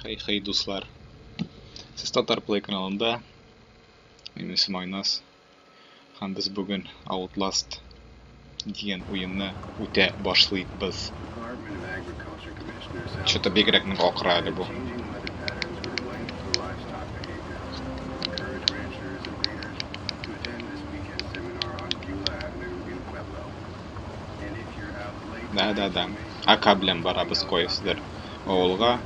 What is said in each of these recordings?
Хей, хей, дуслар. Сез Татар Play каналында. Минем исемем Айназ. Һәм без бүген Outlast дигән уенны үтә башлыйбыз. Что-то бигрәк нык акыра әле бу. Да, да, да. Ака белән барабыз кайсыдыр авылга.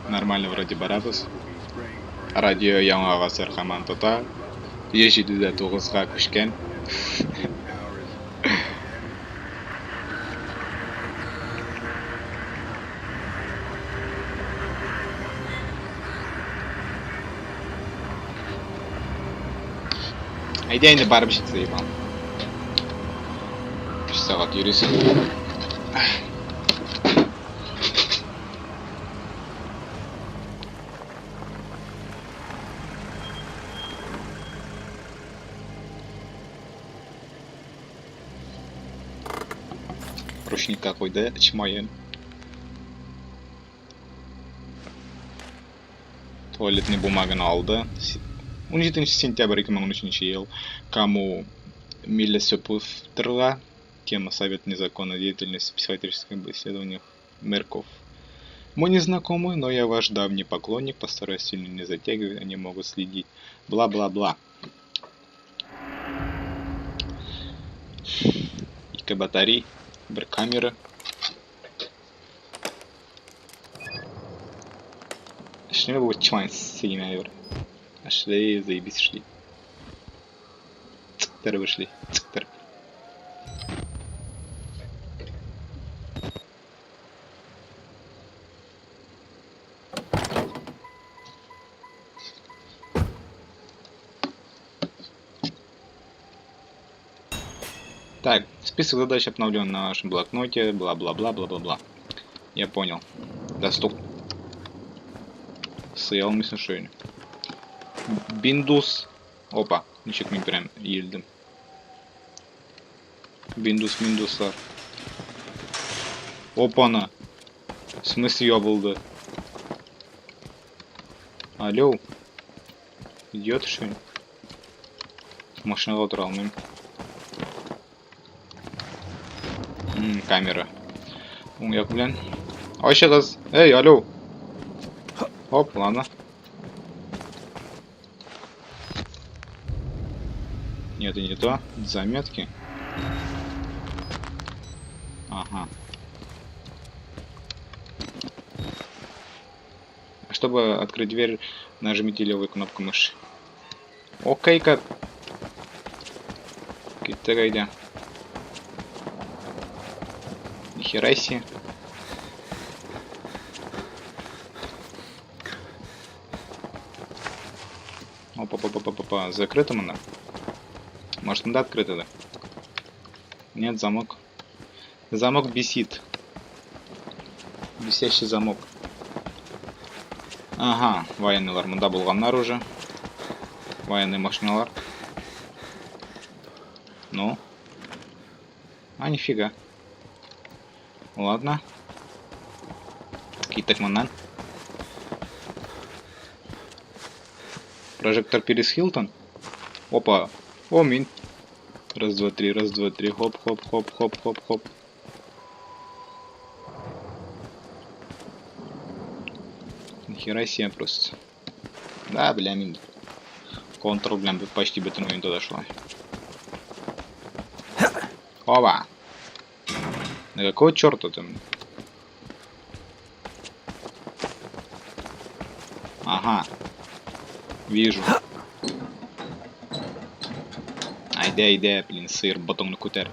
Нормально вроде барабыз. Радио яңа гасыр һаман тота. 107,9-га күчкән. Әйдә инде барып җитсә, Иван. 3 сәгать йөрисең. Ручникка куйды, эчмаен. Туалетный бумаганы алды. 17 сентябрь 2013 ел. Кому Миллесепуфтерла. Тема Совет незаконной деятельности в психиатрических исследованиях Мерков. Мы не знакомы, но я ваш давний поклонник, постараюсь сильно не затягивать, они могут следить. Бла-бла-бла. Ике батарей, бер камера. Эшләмә бу чмайн сигенә бер. Эшли, заебись эшли. Цыктырып эшли, цыктырып. Так, список задач обновлен на вашем блокноте, бла-бла-бла-бла-бла-бла. Я понял. Доступ. Сыя алмыйсың шуны. Биндус. Опа, ничек мин прям иелдем. Биндус, миндуслар. Опа-на. В смысле ябылды? Алло. Идиот что ли? Машинага утыра алмыйм. Камера. Уң як белән. Ачыгыз. Эй, алло. Хоп, ладно. Нет, это не то. Заметки. Ага. Чтобы открыть дверь, нажмите левую кнопку мыши. Окей-ка. Киттек әйдә. Нихера себе. Опа-па-па-па-па. Закрыто монда. Может, монда открыто, да? Нет, замок. Замок бесит. Бесящий замок. Ага, военныйлар монда булганнар уже. Военный машиналар. Ну. А, нифига. Ладно. Киттек моннан. Прожектор Перес Хилтон. Опа. О, мин. Раз, два, три, раз, два, три. Хоп, хоп, хоп, хоп, хоп, хоп. Нихера себе просто. Да, бля, мин. Контр, бля, почти бөтен уенда да шулай. Опа. На какого черта ты? Ага. Вижу. Әйдә, әйдә, блин, сыер ботыңны күтәр.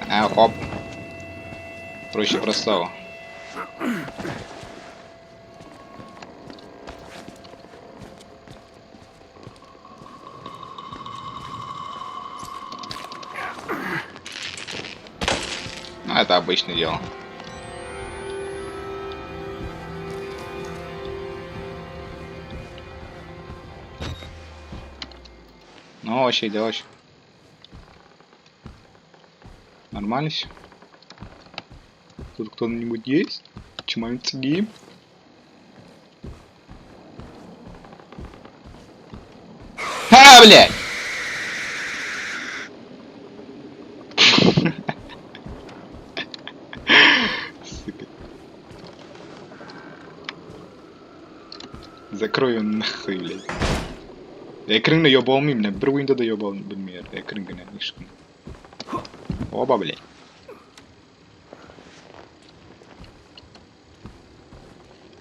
А, хоп. Проще простого. Ну, это обычное дело. Ну, вообще, делаешь. Нормально все? Тут кто-нибудь есть? Чманцги? А, блядь! Сука. Закрою нахуй, блядь. Әкрен генә яба алмыйм менә, бер уенда да яба белмиләр. Әкрен генә, ишекне. Оба, блядь.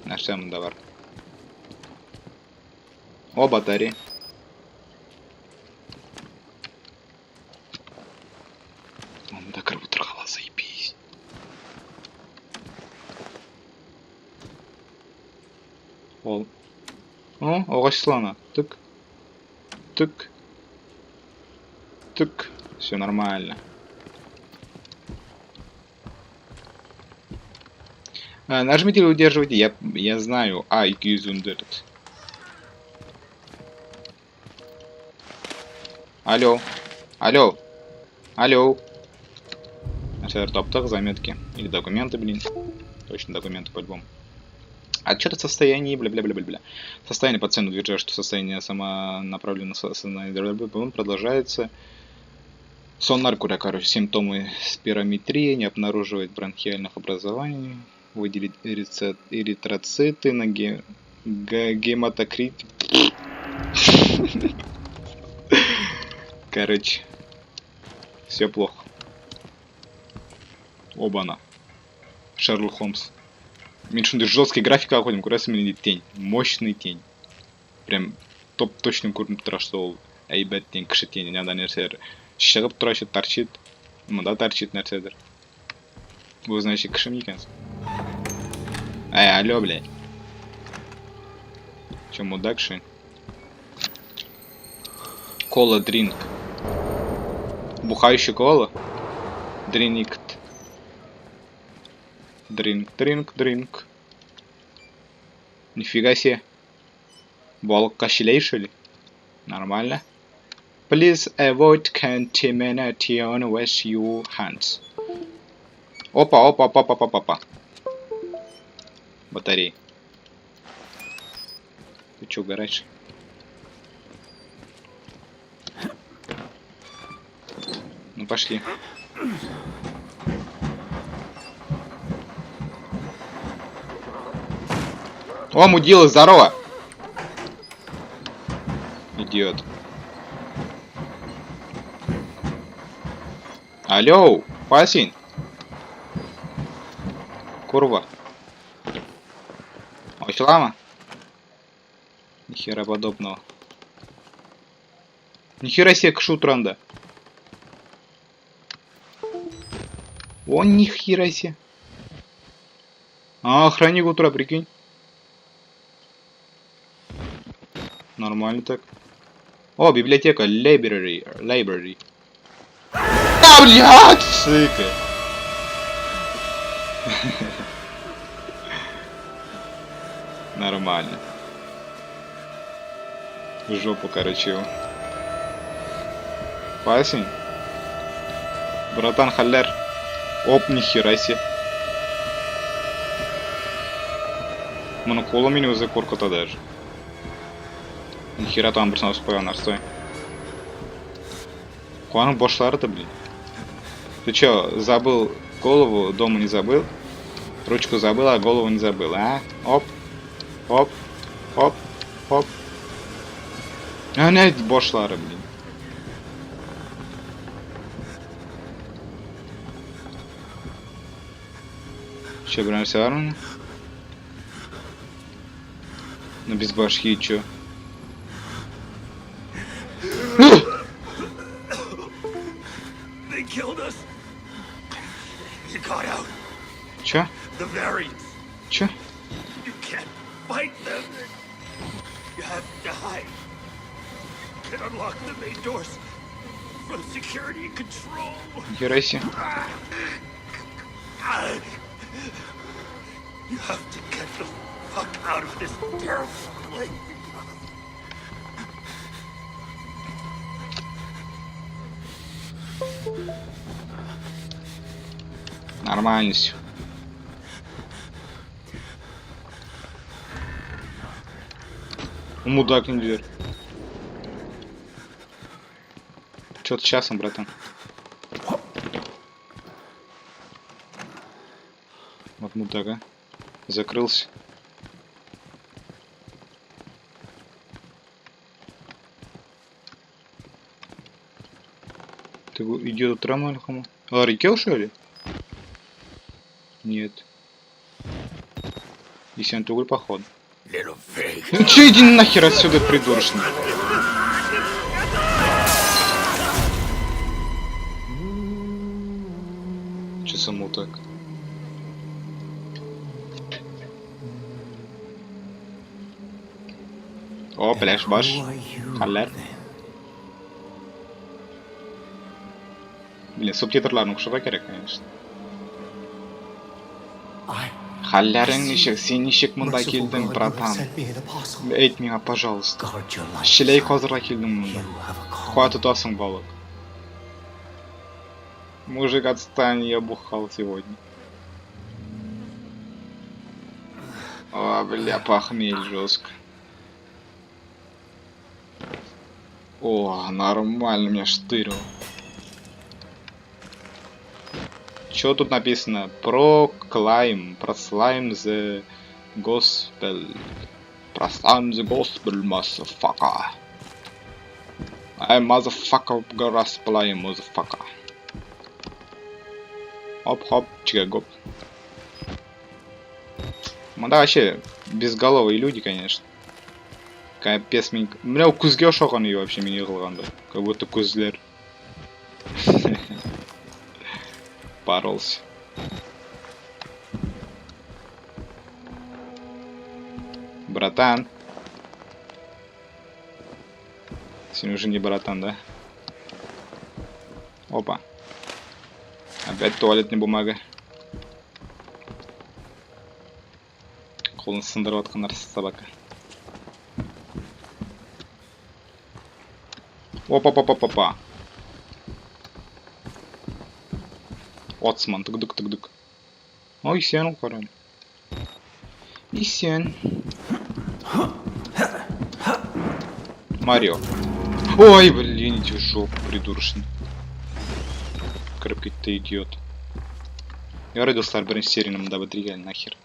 Нәрсә монда бар? О, батарея. Монда кереп утырырга була, заебись. Ул. О, агач сылана. Тык. Тык. Тык. Все нормально. Нажмите или удерживайте, я знаю. А, и 214. Алло. Алло. Алло. Нәрсәләр таптык, заметки. Или документы, блин. Точно документы по-любому. Отчет о состоянии, бля-бля-бля-бля-бля. Состояние пациента утверждает, что состояние самонаправленно сознание продолжается. Сон наркуля, короче, симптомы спирометрии, не обнаруживает бронхиальных образований, выделить эритроциты на гематокрит. Короче, все плохо. Оба-на. Шерлок Холмс. Мин шундый жесткий графика ходим, күрәсең инде тень. Мощный тень. Прям топ точно күренеп тора, что ул әйбәт тень, кеше тени. Анда нәрсәләр чыгып тора, еще торчит. Монда торчит нәрсәдер. Бу значит кеше микән? Эй, алло, блядь. Че, мудак, что ли? Кола drink. Бухающий кола? Дринкт. Drink, drink, drink. Нифига себе. Балыкка щелей, что ли? Нормально. Please avoid contamination with your hands. Опа, опа, опа, опа, опа, опа. Батареи. Ты чё, угораешь? Ну пошли. О, мудила, здорово! Идиот. Алло, Пасин. Курва. Очлама? Нихера подобного. Нихера себе кшутранда. Он нихера себе. А, охранник утра, прикинь. Нормально так. О, библиотека, library, library. А, блядь, сука. Нормально. В жопу, короче, его. Пасень. Братан, халяр. Оп, нихера себе. Моның кулы мине үзе куркыта даже. Нихера там берсен асып куйганнар, стой. Куаның башлары-то, блин. Ты чё, забыл голову, дома не забыл? Ручку забыл, а голову не забыл, а? Оп, оп, оп, оп. Әнә башлары, блин. Че, бер нәрсә бармы? Ну без башки чё? They killed us. You got out. Чё? The variants. Чё? You can't fight them. You have to hide. You can unlock the main doors from security control. Нихера себе. You have to get the fuck out of this terrible place. Нормально все. Мудак ниндидер. Чё ты часом, братан? Вот мудак, а. Закрылся. Ты идет утра, Альхама? А, реке что ли? Нет. Исән түгел, походу. Ну че, иди нахер отсюда, придурочный. Че за мудак? О, пляж баш. Хәлләр. Блин, субтитрларны укышырга кирәк, конечно. Хәлләрең ничек? Син ничек монда килдең, братан? Әйт миңа, пожалуйста. Челәй казырга килдең монда. Кая тотасың балык? Мужик, отстань, я бухал сегодня. О, бля, похмель жестко. О, нормально меня штырило. Что тут написано? Proclaim. Proclaim the gospel. Proclaim the gospel, motherfucker. I motherfucker gospel, motherfucker. Оп, хоп, чика, гоп. Монда вообще безголовые люди, конечно. Капец, мин... Менә күзгә охшаган ее вообще мин егылганда. Как будто күзләр. Боролся. Братан. Син уже не братан, да? Опа. Опять туалетная бумага. Кулын сындырып атканнар собака. Опа-па-па-па-па. Отсман, тык-дык-тык-дык. Ой, исән ул, каран. Исән. Марио. Ой, блин, иди в жопу, придурочный. Кереп китте, идиот. Ярый, дуслар, беренче серияне монда бетерик әле нахер.